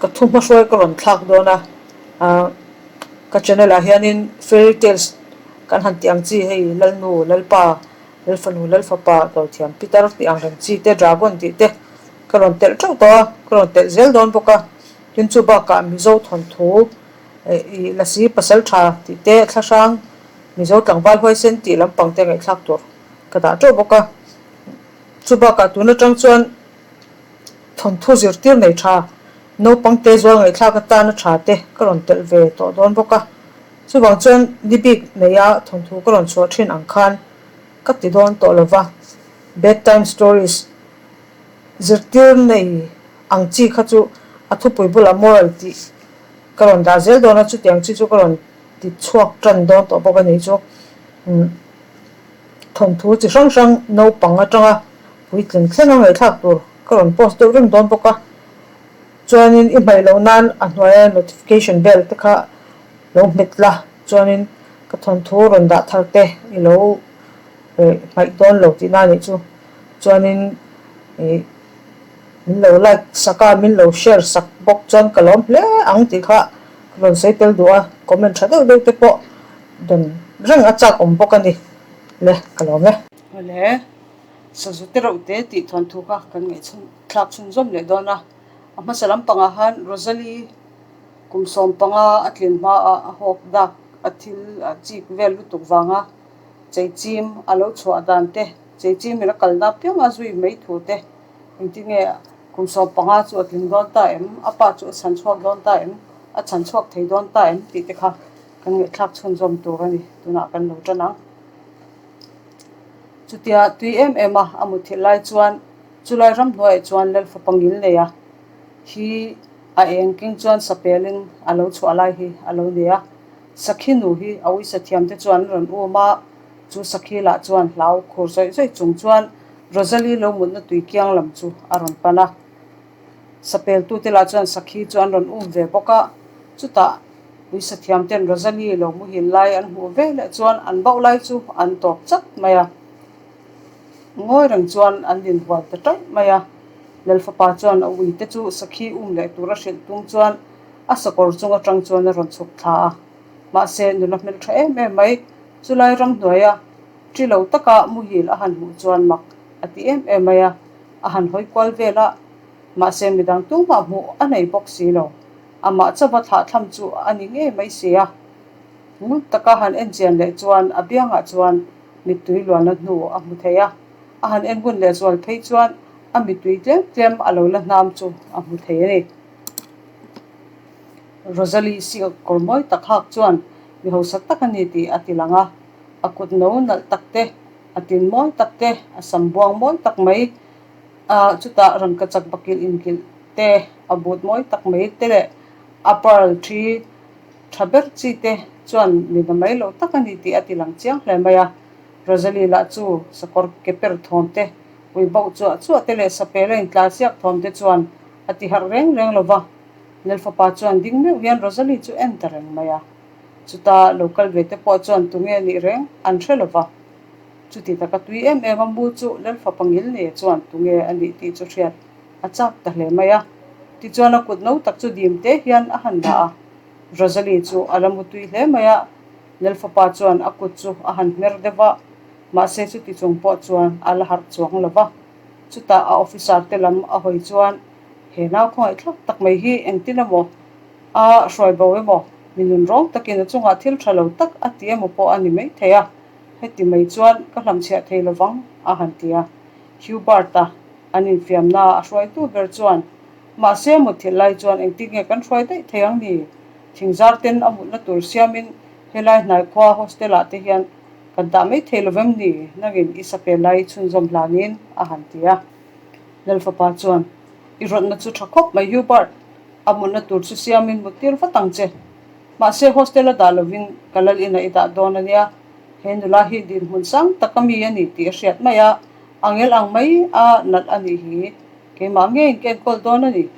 Ka thu hmahruai ka rawn thlak dawn a, ka channel ah hianin fairy tales kan han tih ang chi hei Lalnu, Lalpa, Lalfanu, Lalfapa, Dawthiam Pitar tih ang reng chi te, Dragon tih te ka rawn telh teuh tawh a, ka rawn telh zel dawn bawk a. Tin chu bakah Mizo thawnthu ih Lasi Pasal Tha tih te, Thlahrang Mizo Tlangval Huaisen tih lampang te ngaihthlak tur ka dah teuh bawk a. Chu bakah tun atang chuan Thawnthu zirtir nei tha, naupang te zual ngaihthlak atana tha te ka rawn telh ve tawh dawn bawk a. Chuvang chuan ni bik neia thawnthu ka rawn chhuah thin ang khan ka ti dawn tawh lo va. Bedtime stories zirtir nei ang chi kha chu a thupui bulah moral tih ka rawn dah zel dawn a, chutiang chi chu ka rawn ti chhuak tan dawn tawh bawk a ni chu. Thawnthu chi hrang hrang naupang atanga puitling thleng a ngaihthlak tur ka rawn post deuh reng dawn bawk a, chuanin i hmaih loh nan a hnuaia notification bell te kha lo hmet la, chuanin ka thawnthu rawn dah thar te i lo hmaih dawn lo tihna a nih chu, chuanin ih min lo like sak a, min lo share sak bawk chuan ka lawm hle ang tih kha ka rawn sawi tel duh a, comment tha deuh deuh te pawh dawn reng a chak awm bawk a ni le ka lawm e. Awle. Sazu te reuh te tih thawnthu kha kan ngaihchhun thlak chhunzawm leh dawn a, a hmasa lampangah khan Rosalie kum 15 a tlin hmaah a hawk dak a thil a chik vel lutuk vanga cheichim a lo chhuah dan te, cheichim in a kalna apianga zui mai thu te, engtin nge kum 15 chu a tling dawn ta em, a pa chu a chhan chhuak dawn ta em, a chhan chhuak thei dawn ta em tih te kha kan ngaihthlak chhunzawm tur a ni, tunah kan lo tan ang. Chutia tui em em a a muthilh lai chuan chulai ramhnuaiah chuan Lalfapa ngil nei a, hi a eng keng chuan sapelin a lo chhuah lai hi a lo ni a. Sakhi nu hi a uisa thiamte chuan an rawn um a, chu sakhi lah chuan hlau khur zawih zawih chung chuan Rosalie lo mutna tui kiang lam chu a rawn pan a. Sapeltute lah chuan sakhi chu an rawn um ve bawk a, chutah Uisa thiamten Rosalie lo muhil lai an hmuh ve leh chuan an bauh lai chu an tawp chat mai a. Ngawi reng chuan an inhual ta ṭaih mai a. Lalfapa chuan a uite chu sakhi um leh tura hrilh tum chuan a sakawr chung aṭang chuan a rawn chhuk thla a. Mahse, nula hmelṭha em em mai, chulai ramhnuaia ṭi lo taka muhil a han hmuh chuan mak a ti em em mai a, a han hawi kual vel a. Mahse, midang tumah hmuh a nei bawk si lo. Amah chauha thlahthlam chu a ni ngei mai si a. Ngun taka han en chian leh chuan a biangah chuan mittui luanna hnu a hmu thei a. A han en ngun leh zual phei chuan a mittui tlem tlem a lo la hnam chu a hmu thei a ni. Rosalie silk kawr mawi tak hak chuan mi hausa tak a ni tih a ti lang a. A kut no nalh tak te, a tin mawi tak te, a sam buang mawi tak mai A chutah rangkachak bakilh inkilh te, a but mawi tak mai te leh a pearl thi tha ber chi te chuan mi na mai loh tak a ni tih a ti lang chiang hle mai a. Rosalie lah chu sakawr ke per thawm te, ui bauh chuah chuah te leh sapel a intlar chiak thawm te chuan a ti harh reng reng lo va. Lalfapa chuan ding meuh hian Rosalie chu en ta reng mai a. Chuta lo kal ve te pawh chuan tunge nih reng an hre lo va. Chuti taka tui em em a mu chu Lalfapa Ngilneia chuan tunge a nih tih chu hriat a chak ta hle mai a. Tichuan a kut no tak chu dim te hian a han dah a. Rosalie chu a la mu tui hle mai a, Lalfapa chuan a kut chu a han hmer deuh a, mahse chuti chung pawh chuan a la harh chuang lo va. Chutah a officer te lam a hawi chuan he nau khawngaihthlak tak mai hi engtin emaw a hruai bo emaw, mi nun rawng takin a chungah thil tha lo tak a ti emaw pawh a ni maithei a. Heti mai chuan ka hlamchhiah thei lovang, a han ti a. Hubert-a an infiamna a hruaitu ber chuan, Mahse, mutthilh lai chuan engtin nge kan hruai daih thei ang ni? Thingzar ten a mutna tur siamin helai hnai khua hostel-ah te hian kan dah mai thei lovem ni? Nangin i sapel lai chhunzawm hlanin, a han ti a. Lalfapa chuan, I rawtna chu tha khawp mai Hubert, a mutna tur chu siamin muttir vat ang che. Mahse hostel a dah lovin ka lal inah i dah dawn a nia, he nula hi dinhmun sang tak a mi a ni tih a hriat mai a, angel ang mai a nalh a nih hi, keimah ngeiin ka enkawl dawn a ni,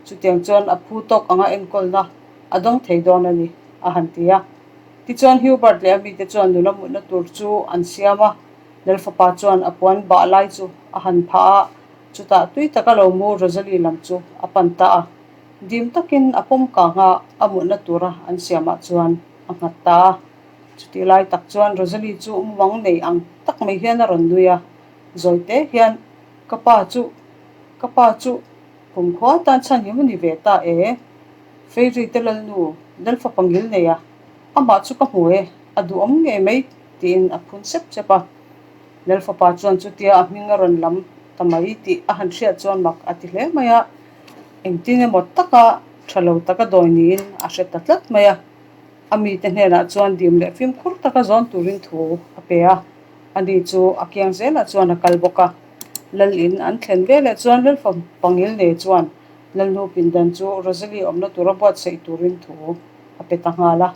chutiang chuan a phu tawk anga enkawlna a dawng thei dawn a ni, a han ti a. Tichuan Hubert leh a mite chuan nula mutna tur chu an siam a, Lalfapa chuan a puan bah lai chu a han phah a, chutah tui taka lo mu Rosalie lam chu a pan ta a. Dim takin a pawm kang a, a mutna tura an siamah chuan a nghat ta a. Chutih lai tak chuan Rosalie chu mumang nei ang tak mai hian a rawn nui a, zawi te hian, Ka pa chu, ka pa chu kumkhua tan chhan hi mu ni ve ta e, Fairy te lalnu Lalfapa ngil nei a, amah chu ka hmu e, a duhawm ngei mai, tiin a phun sep sep a. Lalfapa chuan chutia a hming a rawn lam ta mai tih a han hriat chuan mak a ti hle mai a, engtin emaw taka tha lo taka dawi niin a hre ta tlat mai a. A mite hnenah chuan dim leh fimkhur taka zawn turin thu a pe a, ani chu a kiang zelah chuan a kal bawk a. Lal in an thlen veleh chuan Lalfapa ngilnei chuan Lalnu pindan chu Rosalie awmna tura buatsaih turin thu a pe ta nghal a.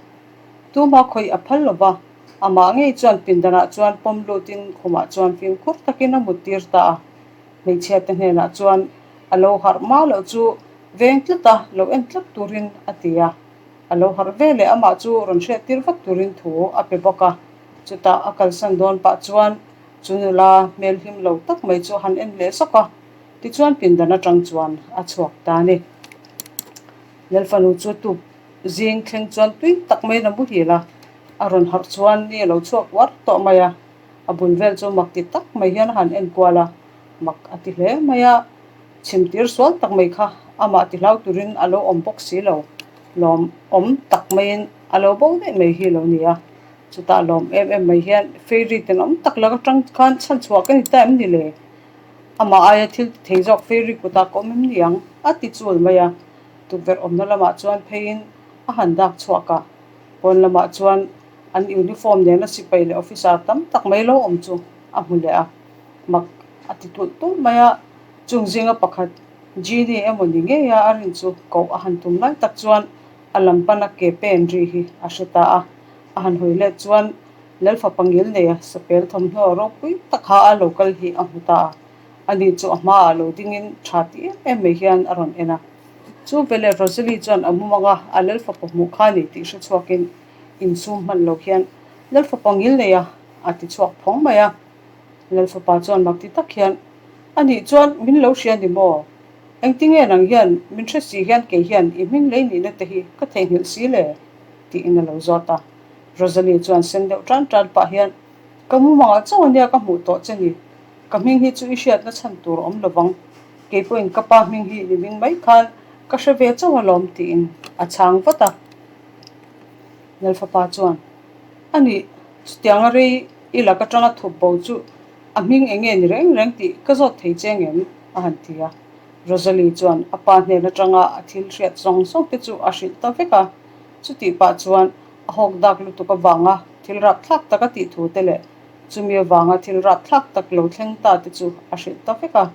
Tuma khawih a phal lo va, amah ngei chuan pindanah chuan pawm lutin khumah chuan fimkhur takin a mut tir ta a. Hmeichhia te hnenah chuan a lo harh hma loh chu veng tlat a, lo en tlat turin a ti a. A lo harh ve leh amah chu rawn hriat tir vat turin thu a pe bawk a. Chutah a kalsan dawn pah chuan chu nula hmel hlim lo tak mai chu a han en leh zawk a, tichuan pindan atang chuan a chhuak ta a ni. Lalfanu chu tup Zing thleng chuan tui tak maiin a muhil a, a rawn harh chuan ni a lo chhuak uar tawh mai a, a bul vel chu mak ti tak mai hian a han en kual a, mak a ti hle mai a, chhim tir sual tak mai kha amah ti hlau turin a lo awm bawk si lo, lawm awm tak maiin a lo bo daih mai hi a lo ni a, chutah lawm em em mai hian fairy tenawm tak lak atang khan chhan chhuah ka ni ta em ni le? Amah aia thil ti thei zawk fairy kutah ka awm em ni ang? a ti chul mai a. Tukverh awmna lamah chuan pheiin a han dak chhuak a, pawn lamah chuan an uniform nena sipai leh officer tam tak mai lo awm chu a hmu leh a, mak a ti tulh tulh mai a, chung zinga pakhat Genie emaw ni ngei a a rin chu koh a han tum lai tak chuan a lam pana ke pen ri hi a hre ta a, a han hawi let chuan Lalfapa ngil neia sapel thawmhnaw ropui tak ha a lo kal hi a hmu ta a. Ani chu a hmaah lo dingin tha ti em em mai hian a rawn en a. Chu veleh Rosalie chuan a mumang a, a Lalfapa hmuh kha ni tih hre chhuakin insum hman lo hian, Lalfapa ngil nei a, a ti chhuak phawng mai a. Lalfapa chuan mak ti tak hian, Anih chuan min lo hria ni maw? Engtinge nang hian min hre si hian kei hian i hming lei nihna te hi ka theihnghilh si le? tiin a lo zawt a. Rosalie chuan sen deuh tan tan pah hian, Ka mumangah chauh ania ka hmuh tawh che ni. Ka hming hi chu i hriatna chhan tur a awm lovang. Kei pawhin ka pa hming hi ni hming mai khan ka hre ve chauh alawm tiin a chhang vat a. Lalfapa chuan, A nih, chutianga rei i lak atanga thup bo chu a hming eng nge ni reng reng tih ka zawt thei che ngem? a han ti a. Rosalie chuan a pa hnen atanga a thil hriat zawng zawng te chu a hrilh ta vek a. Chutih pah chuan a hawk dak lutuk avanga thil rapthlak tak a tih thu te leh Chumi avanga thil rapthlak tak lo thleng ta te chu a hrilh ta vek a,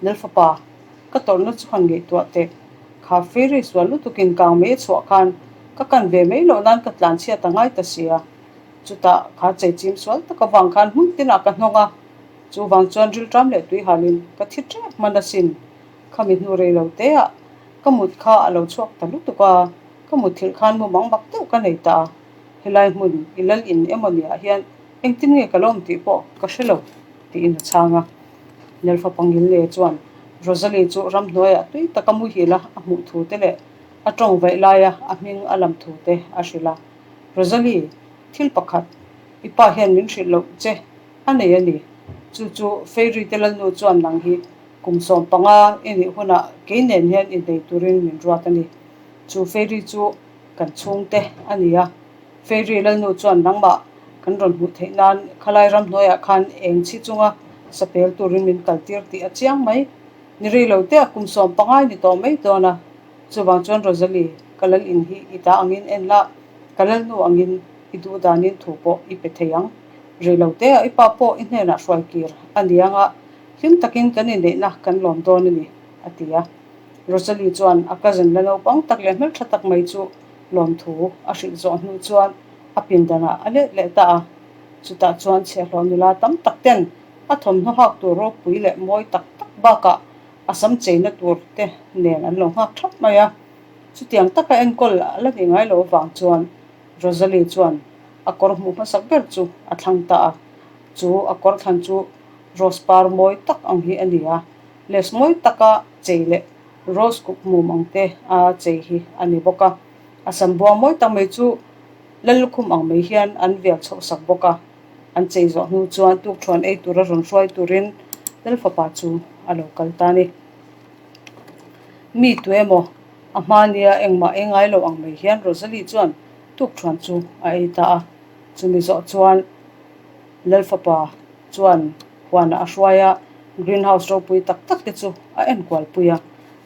Lalfapa, ka tawrhna chu han ngaihtuah teh. Kha fairy sual lutukin kang mai a chhuah khan ka kan ve mai loh nan ka tlan chhiat a ngai ta sia. Chutah kha cheichim sual tak avang khan hmun tinah ka hnawng a, chuvang chuan rilṭam leh tuihalin ka thi ṭep hman asin. Khami hnu rei lo teah ka mut kha a lo chhuak ta lutuk a, ka mutthilh khan mumang bak deuh ka nei ta a. Helai hmun i lal in emaw niah hian engtin nge ka lo awm tih pawh ka hre lo, tiin a chhang a. Lalfapa Ngilne chuan Rosalie chu ramhnuaiah tui taka muhil a a hmuh thu te leh a tawng vaih laia a hming a lam thu te a hrilh a. Rosalie, thil pakhat, i pa hian min hrilh loh che a nei a ni. Chu chu Fairy te lalnu chuan nang hi kum 15 i nih hunah kei nen hian innei turin min ruat a ni. Chu Fairy chu Kan chhungte a ni a, Fairy Lalnu chuan nangmah kan rawn hmuh theih nan khalai ramhnuaiah khan eng chhi chunga sapel turin min kaltir tih a chiang mai. Ni rei lo te a kum 15 ni tawh mai dawn a, chuvang chuan Rosalie, ka lal in hi i ta angin en la, ka Lalnu angin i duh danin thu pawh i pe thei ang. Rei lo te a i pa pawh i hnenah hruai kir a ni anga hlim takin kan inneihna kan lawm dawn a ni, a ti a. Rosalie chuan a cousin la naupang tak leh hmeltha tak mai chu lawmthu a hrilh zawh hnu chuan a pindanah a let leh ta a. Chutah chuan chhiahhlawh nula tam tak ten a thawmhnaw hak tur ropui leh mawi tak tak bakah a sam cheina tur te nen an lo nghak thap mai a. Chutiang taka enkawl a la nih ngai lo avang chuan Rosalie chuan a kawr hmuh hmasak ber chu a thlang ta a. Chu a kawr thlan chu rose par mawi tak ang hi a ni a. Les mawi taka chei leh Rose kuk mum ang te a chei hi a ni bawk a. A sam buang mawi tak mai chu Lallukhum ang mai hian an vial chhoh sak bawk a. An chei zawh hnu chuan tukṭhuan ei tura rawn hruai turin Lalfapa chu a lo kal ta a ni. Mi tuemaw a hma nia engmah ei ngai lo ang mai hian Rosalie chuan tukṭhuan chu a ei ta a. Chumi zawh chuan Lalfapa chuan huanah a hruai a, greenhouse ropui tak tak te chu a enkual pui a.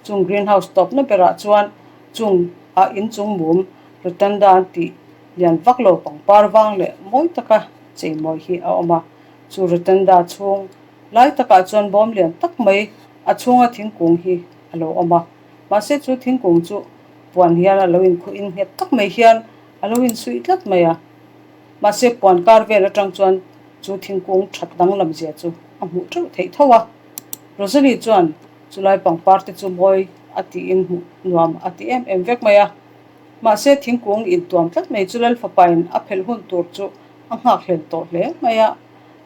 Chung greenhouse tawpna berah chuan chung a inchung mum rotunda an tih lian vak lo pangpar vang leh mawi taka cheimawi hi a awm a. Chu rotunda chhung lai takah chuan bawm lian tak mai a chhunga thingkung hi a lo awm a. Mahse chu thingkung chu puan hian a lo inkhuh in nghet tak mai hian a lo insuih tlat mai a. Mahse puan kar vel atang chuan chu thingkung that danglam zia chu a hmuh teuh theih tho a. Rosalie chuan chulai pangpar te chu mawi a tiin hmuh nuam a ti em em vek mai a. Mahse thingkung intuam tlat mai chu Lalfapain a phelh hun tur chu a nghakhlel tawh hle mai a.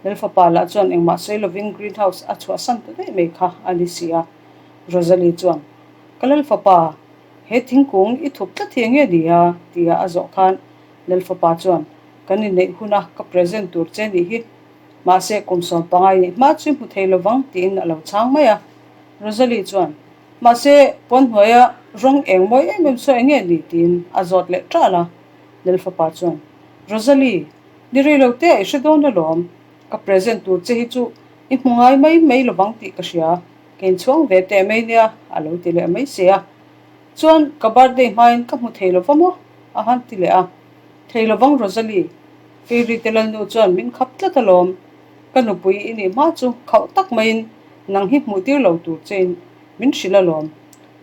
Lalfapa lah chuan engmah sawi lovin greenhouse a chhuahsan ta daih mai kha a ni si a. Rosalie chuan, Ka Lalfapa, he thingkung i thup tlat hi enge ni a? tia a zawh khan Lalfapa chuan, Kan inneih huna ka present tur che nih hi. Mahse, kum 15 nih hma chu i hmu thei lovang, tiin a lo chhang mai a. Rosalie chuan, Mahse, pawn hnuaia rawng eng mawi em em saw enge ni? tiin a zawt leh ṭal a. Lalfapa chuan, Rosalie, ni rei lo te a i hre dawn alawm. Ka present tur che hi chu i hmu ngai mai mai lovang tih ka hria. Ka inchhuang ve teh mai nia, a lo ti leh mai si a. Chuan ka birthday hmain ka hmu thei lova maw? a han ti leh a. Thei lovang Rosalie, Fairy te lalnu chuan min khap tlat alawm. Ka nupui i nih hma chu khauh tak maiin nang hi hmuh tir lo tur chein min hrilh alawm.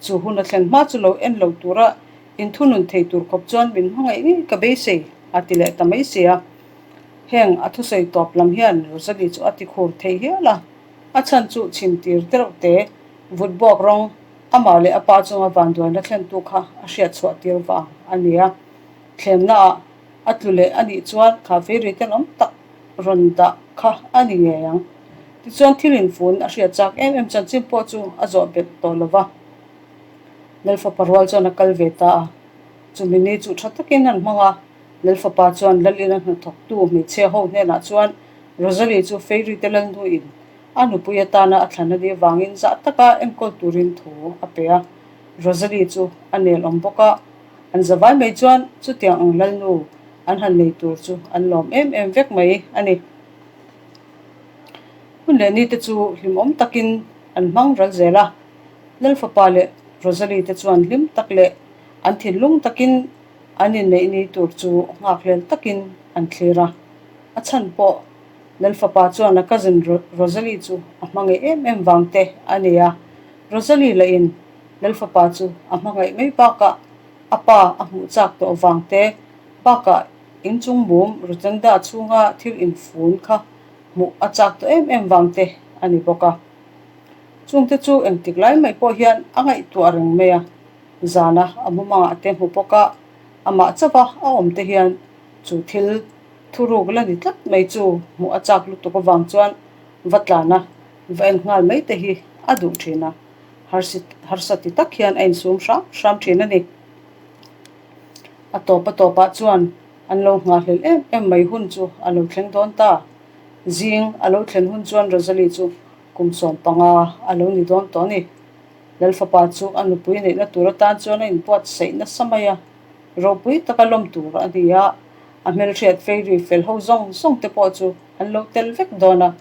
Chu hun a thlen hma chu lo en lo tura inthunun thei tur khawp chuan min hmangaih ngei ka beisei, a ti leh ta mai si a. Heng a thusawi tawp lam hian Rosalie chu a ti khur thei hial a. A chhan chu chhim tir tereuh te, vut buak rawng Amah leh a pa chunga vanduaina thlentu kha a hriat chhuah tir vang a ni a. Thlemnaah a tlu leh a nih chuan kha fei tenawm tak rawn dah kha a ni ngei ang. Tichuan thil infun a hriat chak em em chanchin pawh chu a zawh belh tawh lo va. Lalfapa rual chuan a kal ve ta a. Chumi ni chu tha takin an hmang a. Lalfapa chuan Lalina hnathawktu hmeichhia ho hnenah chuan Rosalie chu Feirite Lalnuin A nupui atana a thlan a nih avangin zah taka enkawl turin thu a pe a. Rosalie chu a nel awm bawk a, an zavai mai chuan chutiang ang lalnu an han nei tur chu an lawm em em vek mai a ni. Hun leh nite chu hlimawm takin an hmang ral zel a, Lalfapa leh Rosalie te chuan hlim tak leh an thinlung takin an inneih ni tur chu nghakhlel takin an thlir a, a chhan pawh Lalfapa chuan a cousin Rosalie chu a hmangaih em em vang te a ni a. Rosalie lahin Lalfapa chu a hmangaih mai bakah a pa a hmuh chak tawh vang te bakah inchung mum Rotunda chhunga thil infun kha hmuh a chak tawh em em vang te a ni bawk a. Chungte chu engtik lai mai pawh hian a ngaihtuah reng mai a, zana a mumangah te hmu bawk a, amah chauha a awm te hian chu thil Thuruk la ni tlat mai chu hmuh a chak lutuk avang chuan va tlan a, va en nghal mai te hi a duh thin a, harsa ti tak hian a insum hram hram thin a ni. A tawp a tawpah chuan an lo nghahhlelh em em mai hun chu a lo thleng dawn ta. Zing a lo thlen hun chuan Rosalie chu kum 15 a lo ni dawn tawh a ni. Lalfapa chu a nupui neihna tur atan chuan a inbuatsaih nasa mai a. Ropui taka lawm tur a ni a, a hmelhriat Fairy fel ho zawng zawng te pawh chu an lo tel vek dawn a,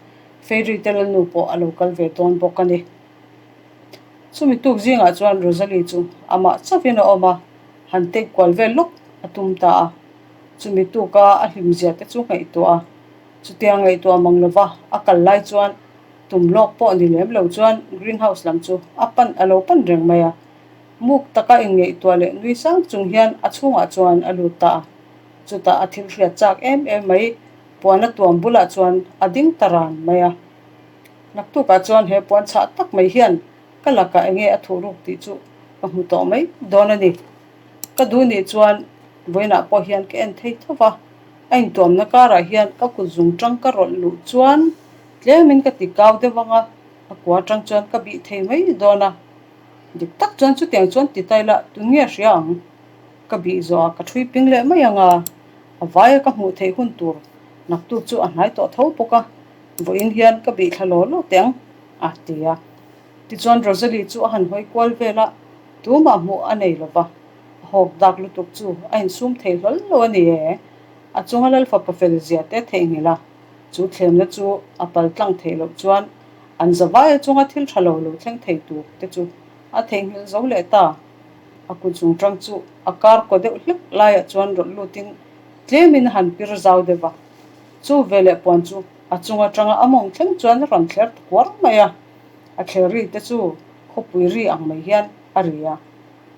Fairy te lalnu pawh a lo kal ve dawn bawk a ni. Chumi tuk zingah chuan Rosalie chu amah chauhin a awm a, han take kual vel lawk a tum ta a. Chumi tuka a hlimzia te chu ngaihtuah a, chutia ngaihtuah mang lova a kal lai chuan tum lawk pawh ni lem lo chuan greenhouse lam chu a pan a lo pan reng mai a. Muk taka inngaihtuah leh nui sang chung hian a chhungah chuan a lut ta a. Chutah a thil hriat chak em em mai, puan a tuam bulah chuan a ding ta ran mai a. Naktukah chuan he puan chhah tak mai hian ka lakah enge a thuh ruk tih chu ka hmu tawh mai dawn a ni. Ka duh nih chuan vawiinah pawh hian ka en thei tho va, a intuamna karah hian ka kut zung tang ka rawlh luh chuan tlemin ka ti kau deuh ang a, a kua tang chuan ka bih thei mai dawn a. Dik tak chuan chutiang chuan ti ta ila tun nge a hria ang? Ka bih zawhah ka ṭhui ping leh mai ang a, a vaia ka hmuh theih hun tur naktuk chu a hnai tawh tho bawk a, vawiin hian ka bih thla law law teh ang, a ti a. Tichuan Rosalie chu a han hawi kual vel a, tumah hmuh a nei lo va, a hawk dak lutuk chu a insum thei hlawl lo a ni e. A chunga Lalfapa fel zia te theihnghilh a, chu thlemna chu a pal tlang theih loh chuan an zavaia chunga thil tha lo lo thleng thei tur te chu a theihnghilh zo leh ta. A kut chung tang chu a kar kaw deuh hlek laiah chuan rawlh lutin tlemin a han pir zau deuh va. Chu veleh puan chu a chung atanga a mawng thleng chuan a rawn thler ta kuar mai a, a thler ri te chu khawpui ri ang mai hian a ri a.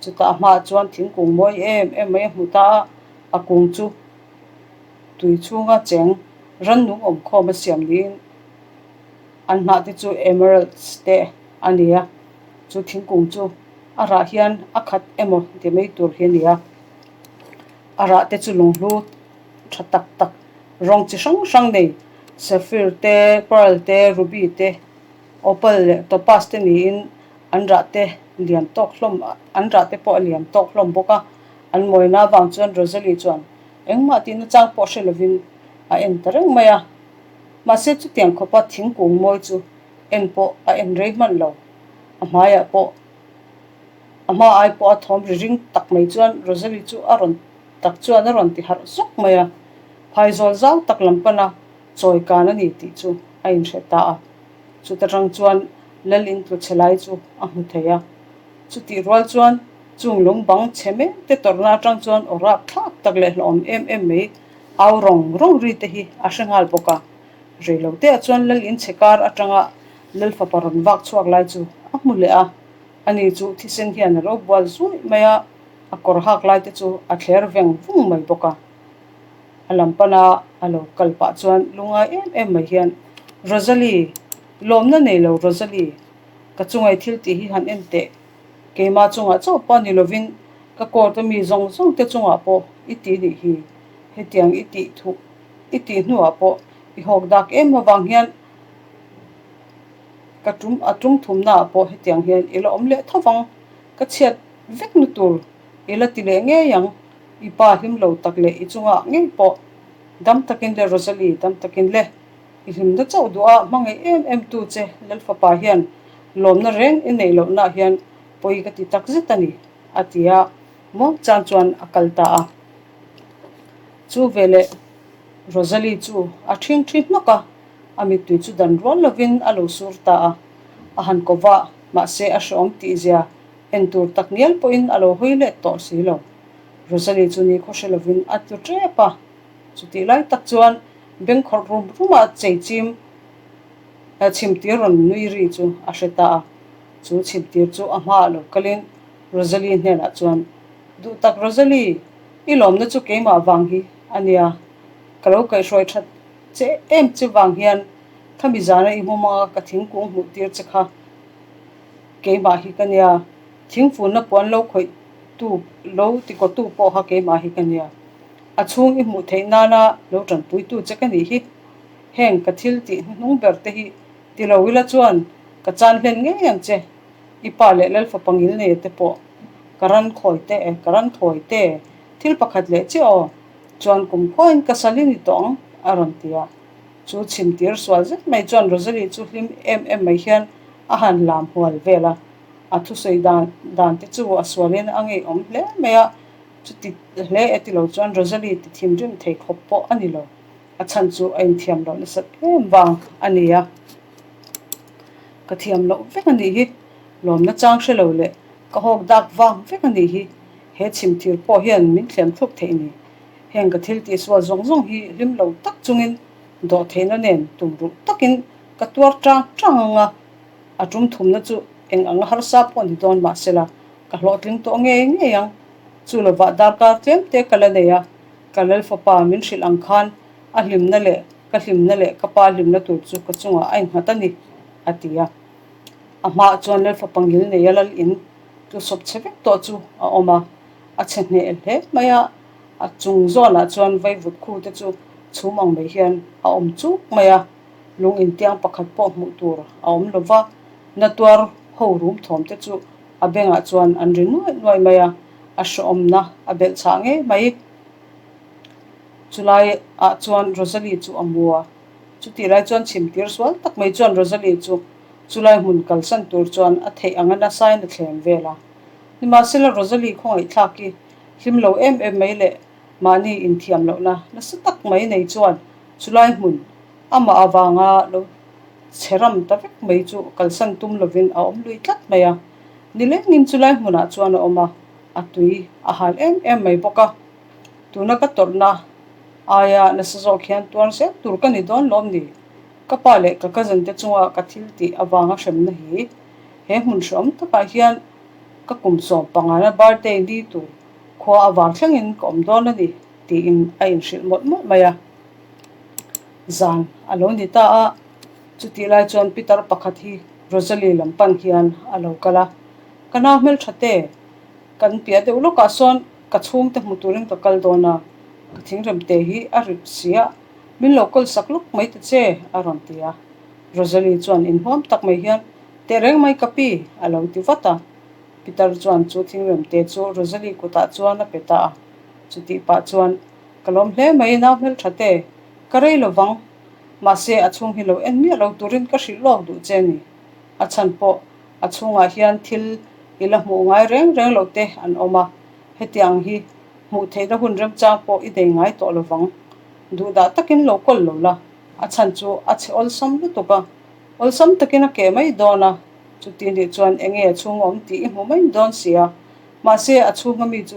Chutah a hmaah chuan thingkung mawi em em mai a hmu ta a, a kung chu tui chhunga cheng rannung awmkhawm a siam niin an hnah te chu emeralds te a ni a, chu thingkung chu a rah hian a khat emaw ti mai tur hi a ni a, a rah te chu lunghlu tha tak tak rawng chi hrang hrang nei sapphire te, pearl te, ruby te, opal leh topaz te niin an rah te lian tawk hlawm an rah te pawh a lian tawk hlawm bawk a, an mawina avang chuan Rosalie chuan engmah tihna chang pawh hre lovin a en ta reng mai a, mahse chutiang khawpa thingkung mawi chu en pawh a en rei hman lo, a hmaiah pawh a hma ai pawh a thawm ri ring tak mai chuan Rosalie chu a rawn tak chuan a rawn ti harh zawk mai a, phaizawl zau tak lam pana chawi kan a ni tih chu a inhre ta a. Chuta tang chuan lal in tlu chhe lai chu a hmu thei a. Chutih rual chuan chung lung bang chhe mek te tawrhna atang chuan aw rap thlak tak leh hlawhawm em em mai au rawng rawng ri te hi a hre nghal bawk a. Reilo te ah chuan lal in chhe kar atanga lal fapa rawn vak chhuak lai chu a hmu leh a. Ani chu thisen hian a lo bual zuih mai a, a kawr hak lai te chu a thler veng vung mai bawk a. A lam pana a lo kal pah chuan lungai em em mai hian, Rosalie, lawmna nei lo Rosalie, ka chungai thil tih hi han en teh. Keimah chungah chauh pawh ni lovin ka court a mi zawng zawng te chungah pawh i ti nih hi. Hetiang i tih thuh i tih hnuah pawh i hawk dak em avang hian ka tum a tum thumnaah pawh hetiang hian i la awm leh tho vang. Ka chhiat vek na tur i la ti leh ngei ang. I pa hlim lo tak leh i chungah ngei pawh dam takin le Rosalie, dam takin le. I hlimna chauh duh a hmangaih em em tu che Lalfapa hian lawmna reng i neih lohnaah hian pawi ka ti tak zet a ni, a ti a, muangchang chuan a kal ta a. Chu veleh Rosalie chu a ṭhing ṭhi hnawk a, a mittui chu dan rual lovin a lo sur ta a, a han ko va, mahse a hreawm tihzia en tur tak ngial pawhin a lo hawi let tawh si lo. Rosalie chu ni khaw hre lovin a tlu ṭep a, chutih lai tak chuan bengkhawrh rum ruma chei chim chhimtir rawn nui ri chu a hre ta a. Chu chhimtir chu a hmaah lo kalin Rosalie hnenah chuan, Duh tak Rosalie, i lawmna chu keimah vang hi a nia. Ka lo kaihhruai that che em che vang hian khami zana i hmu hmanga ka thingkung hmuh tir che kha keimah hi ka nia. Thingfunna puan lo khawih tu lo tikawtu pawh kha keimah hi ka nia. A chhung i hmuh theih nana lo tanpuitu che ka nih hi. Heng ka thil tih hnuhnung ber te hi ti lo ila chuan ka chan hlen ngei ang che. I pa leh Lalfapa ngilneia te pawh ka ran khawi te e, ka ran thawi te, thil pakhat leh chiah aw, chuan kum khuain ka sal i ni tawh ang, a rawn ti a. Chu chhimtir sual zet mai chuan Rosalie chu hlim em em mai hian a han lam hual vel a. A thusawi dan dan te chu a sualin a ngeiawm hle mai a, chuti hle e ti lo chuan Rosalie ti thinrim thei khawp pawh a ni lo. A chhan chu a inthiam loh nasat em vang a ni a. Ka thiam loh vek a nih hi, lawmna chang hre lo leh ka hawk dak vang vek a nih hi, he chhimthir pawh hian min thlem thluk theih ni. Heng ka thil tihsual zawng zawng hi hlim lo tak chungin dawhtheihna nen tum ruh takin ka tuar tang tang ang a. A tum thumna chu eng anga harsa pawh ni dawn mahsela ka hlawhtling tawh ngei ngei ang. Chu lovah darkar tlem te ka la nei a, ka Lalfapa min hrilh ang khan a hlimna leh ka hlimna leh ka pa hlimna tur chu ka chungah a innghat a ni, a ti a. A hmaah chuan Lalfapa ngil neia lal in tlu sawp chhe vek tawh chu a awm a, a chhe hneh hle mai a, a chung zawnah chuan vaivut khu te chu chhum ang mai hian a awm chuk mai a. Lung intiang pakhat pawh hmuh tur a awm lo va, na tuar ho rum thawm te chu A bengah chuan an ri nuaih nuaih mai a, a hrehawmna a belh chhah ngei mai. Chulai ah chuan Rosalie chu a mu a, chutih lai chuan chhimtir sual tak mai chuan Rosalie chu chulai hmun kalsan tur chuan a theih anga nasain a thlem vel a. Nimahsela Rosalie khawngaihthlak hi hlim lo em em mai leh mahni inthiam lohna nasa tak mai nei chuan chulai hmun amah avanga lo chhe ram ta vek mai chu kalsan tum lovin a awm lui tlat mai a. Nilengin chulai hmunah chuan a awm a, a tui a hal em em mai bawk a. Tuna ka tawrhna aia nasa zawk hian tuar zel tur ka ni dawn lawm ni? Ka pa leh ka cousin te chunga ka thil tih avanga hremna hi he hmun hreawm takah hian ka kum sawm pangana birthday ni tur khua a var thlengin ka awm dawn a ni tiin a inhrilh mawlh mawlh mai a. Zan a lo ni ta a, chutih lai chuan pitar pakhat hi Rosalie lam pan hian a lo kal a, Ka nau hmeltha te, kan piah deuh lawkah sawn ka chhungte hmu turin ka kal dawn a, ka thingremte hi a rip si a, min lo kawl sak lawk mai ta che, a rawn ti a. Rosalie chuan inhuam tak mai hian, Tehreng mai ka pi, a lo ti vat a. Peter chuan chu thingremte chu Rosalie kutah chuan a pe ta a. Chutih pah chuan, Ka lawm hle mai nau hmeltha te, ka rei lo vang. Mahse a chhung hi lo en miah lo turin ka hrilh lawk duh che ni. A chhan pawh a chhungah hian thil i la hmuh ngai reng reng loh te an awm a, hetiang hi hmuh theihna hun remchang pawh i nei ngai tawh lo vang. Duhdah takin lo kawl lo la, a chhan chu a chhe awlsam lutuk a, awlsam takin a keh mai dawn a, chuti nih chuan enge a chhung awm tih i hmu mai dawn si a, mahse a chhunga mi chu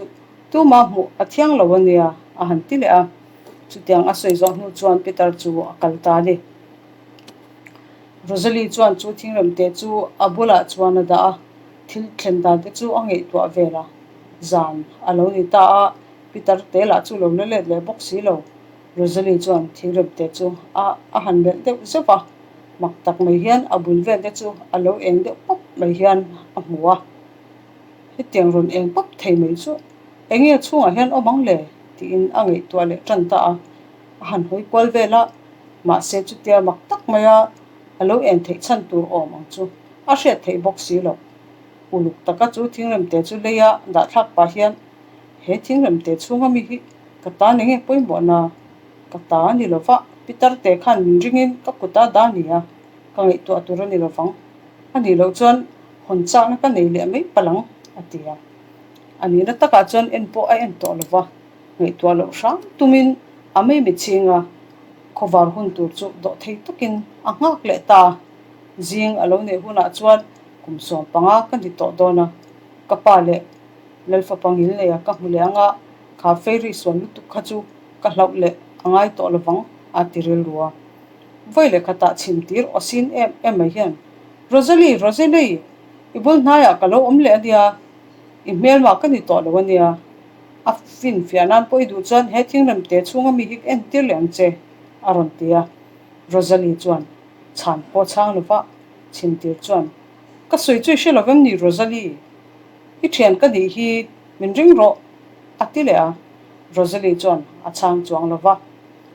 tuma hmuh a thiang lo a nia, a han ti leh a. Chutiang a sawi zawh hnu chuan Peter chu a kal ta a ni. Rosalie chuan chu thingremte chu a bulah chuan a dah a, thil thlen dan te chu a ngaihtuah vel a. Zan a lo ni ta a, Peter te lah chu lo la let leh bawk si lo. Rosalie chuan thingremte chu a a han melh deuh zeuh a, mak tak mai hian a bul vel te chu a lo eng deuh pawp mai hian a hmu a. Hetiang rawn eng pawp thei mai chu enge a chhungah hian awm ang le? tiin a ngaihtuah leh tan ta a. A han hawi kual vel a, mahse chutia mak tak maia a lo en theih chhan tur awm ang chu a hriat theih bawk si lo. Uluk taka chu thingremte chu leia dahthlak pah hian he thingremte chhunga mi hi ka ta ni nge pawimawhna ka ta a ni lova, Pitarte khan min ringin ka kut a dah nia, ka ngaihtuah tur a ni lovang. A nih loh chuan hawn chakna ka nei leh mai palh ang, a ti a. A nihna takah chuan en pawh a en tawh lova. Ngaihtuah loh hram tumin a mei mitching a, khawvar hun tur chu dawh thei takin a nghak leh ta. Zing a lo neih hunah chuan kum 15 ka ni tawh dawn a, ka pa leh Lalfapa ngilneia ka hmu leh anga kha fairy sual lutuk kha chu ka hlauh leh a ngai tawh lovang a ti rilru a. Vawi leh khatah chhim tir aw sin em em mai hian, Rosalie, Rosalie, i bul hnaiah ka lo awm leh a nia, i hmelmah ka ni tawh lo a nia. A finfiah nan pawh i duh chuan he thingremte chhunga mi hi ka entir leh ang che, a rawn ti a. Rosalie chuan chhan pawh chhang lova chhimtir chuan, Ka sawi chu i hre lovem ni Rosalie? I thian ka nih hi min ring rawh, a ti leh a. Rosalie chuan a chhang chuang lova.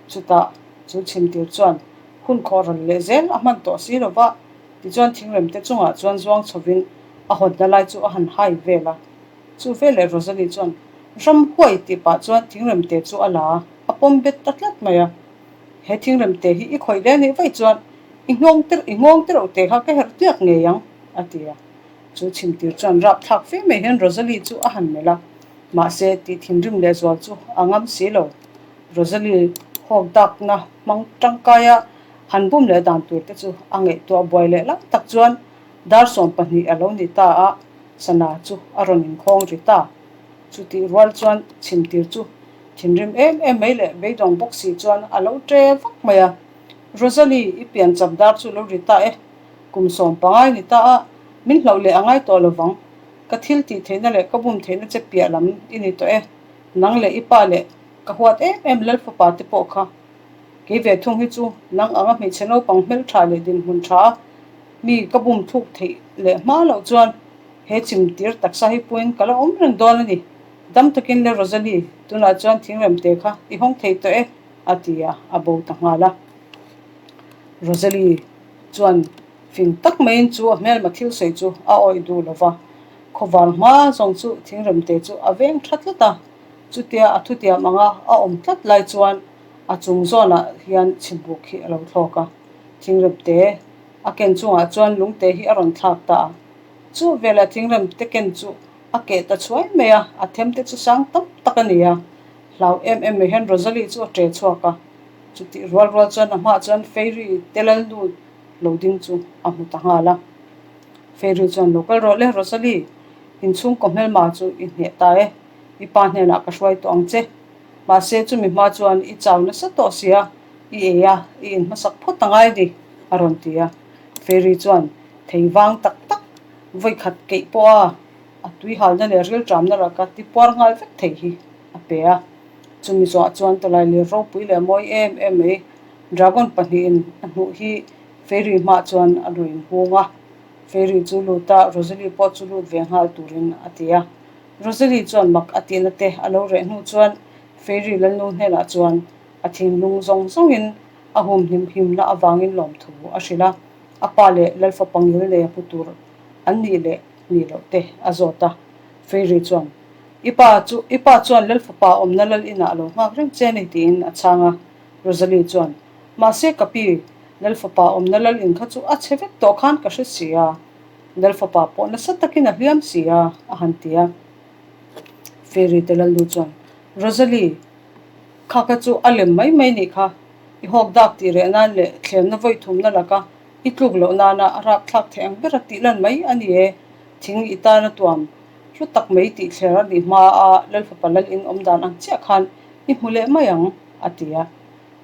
Chutah chu chhimtir chuan hun khawh rawn leh zel a hman tawh si lova, tichuan thingremte chungah chuan zuang chhovin a hawnna lai chu a han hai vel a. Chu veleh Rosalie chuan ramhuai tih pah chuan thingremte chu a la a, a pawm bet ta tlat mai a. He thingremte hi i khawih leh anih vaih chuan i nghawng te i nghawng te reuh te kha ka herh tliak ngei ang, a ti a. Chu chhimtir chuan rapthlak fe mai hian Rosalie chu a han melh a, mahse tih thinrim lehzual chu a ngam si lo. Rosalie hawk dakna hmang tangkaia han bum leh dan tur te chu a ngaihtuah buai leh lai tak chuan dar 12 a lo ni ta a, Sana chu a rawn inkhawng ri ta. Chutih rual chuan chhimtir chu thinrim em em mai leh beidawng bawk si chuan a lo ṭe vak mai a. Rosalie, i pian chap dar chu lo ri ta e. Kum 15 ni ta a, min hlauh leh a ngai tawh lovang. Ka thil tih theihna leh ka bum theihna che piah lam i ni tawh e. Nang leh i pa leh ka huat em em Lalfapa te pawh kha. Kei ve thung hi chu nang anga hmeichhe naupang hmelṭha leh dinhmun ṭha a Mi ka bum thluk theih leh hma loh chuan he chimtir taksa hi puiin ka la awm reng dawn a ni. Dam takin le Rosalie, tunah chuan thingremte kha i hawng thei tawh e, a ti a, a bo ta nghal a. Rosalie chuan fing tak maiin chu a hmelma thil sawi chu a awih duh lo va. Khawvar hma zawng chu thingremte chu a veng tha tlat a, chutia a thutiam anga a awm tlat lai chuan a chung zawnah hian chhimbuk hi a lo thlawk a. Thingremte a ken chungah chuan lungte hi a rawn thlak ta a. Chu velah thingremte ken chu a keh ta chhuai mai a, a themte chu sang tam tak a ni a. Hlau em em mai hian Rosalie chu a ṭe chhuak a, chutih rual rual chuan a hmaah chuan Fairy te lalnu lo ding chu a hmu ta nghal a. Fairy chuan, Lo kal rawh le Rosalie, inchhungkaw hmelma chu i hneh ta e, i pa hnenah ka hruai tawh ang che. Mahse chumi hma chuan i chau nasa tawh sia, i ei a, i inhmasak phawt angai ni, a rawn ti a. Fairy chuan, Thei vang tak tak, vawikhat keih pawha a tuihalna leh rilṭamna raka tipuar nghal vek thei hi a pe a. Chumi zawhah chuan tawlailir ropui leh mawi em em mai dragon pahnihin a hnuh hi Fairy hmaah chuan a rawn inhung a. Fairy chu lut a, Rosalie pawh chu lut ve nghal turin a ti a. Rosalie chuan mak a tihna te a lo reh hnu chuan Fairy lalnu hnenah chuan a thinlung zawng zawngin a hum hlim himna avangin lawmthu a hrilh a. A pa leh Lalfapa ngil nei a hmu tur an nih leh nih loh te a zawt a. Fairy chuan, I pa chu, i pa chuan Lalfapa awmna lal inah a lo nghak reng che a ni tiin a chhang a. Rosalie chuan, Mahse ka pi, Lalfapa awmna lal in kha chu a chhe vek tawh khan ka hre si a. Lalfapa pawh nasa takin a hliam si a, a han ti a. Fairy te lalnu chuan, Rosalie, kha kha chu a lem mai mai nih kha. I hawk dak tih reh nan leh thlemna vawi thumna laka i tluk loh nana a rapthlak theih ang bera tih lan mai a ni e. Thing i tana tuam hlu tak mai tih thler a nih hma a Lalfapa lal in awm dan ang chiah khan i hmu leh mai ang, a ti a.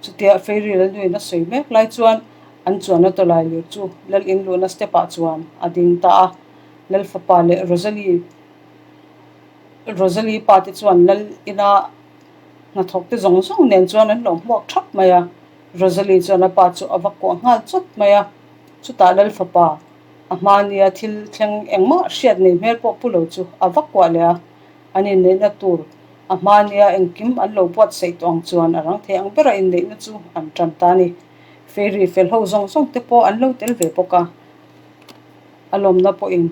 Chutia Fairy Lalnuin a sawi mek lai chuan an chuanna tawlai lir chu Lal in luhna step ah chuan a ding ta a. Lalfapa leh Rosalie Rosalie pa te chuan Lal ina hnathawk te zawng zawng nen chuan an lo hmuak thap mai a. Rosalie chuan a pa chu a va kuah nghal chawt mai a. Chutah Lalfapa a hmania thil thleng engmah hriat nei hmel pawh pu lo chu a va kuah leh a. An inneihna tur a hmania engkim an lo buatsaih tawh ang chuan a rang thei ang bera inneihna chu an tan ta a ni. Fairy fel ho zawng zawng te pawh an lo tel ve bawk a, a lawmna pawhin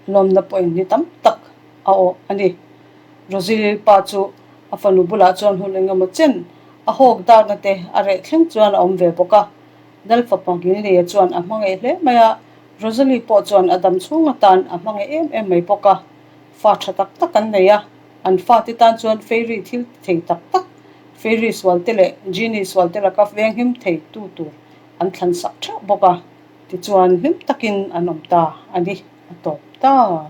lawmna pawhin ni tam tak a awh a ni. Rosalie pa chu a fanu bulah chuan hun engemaw chen a hawk darna te a reh thleng chuan a awm ve bawk a. Lalfapa Ngilneia chuan a hmangaih hle mai a, Rosalie pawh chuan a dam chhung atan a hmangaih em em mai bawk a. Fa tha tak tak an nei a, an fate tan chuan Fairy thil ti thei tak tak, Fairy sualte leh Genie sualte laka venghim thei tu tur an thlan sak theuh bawk a, tichuan hlim takin an awm ta a ni, a tawp ta.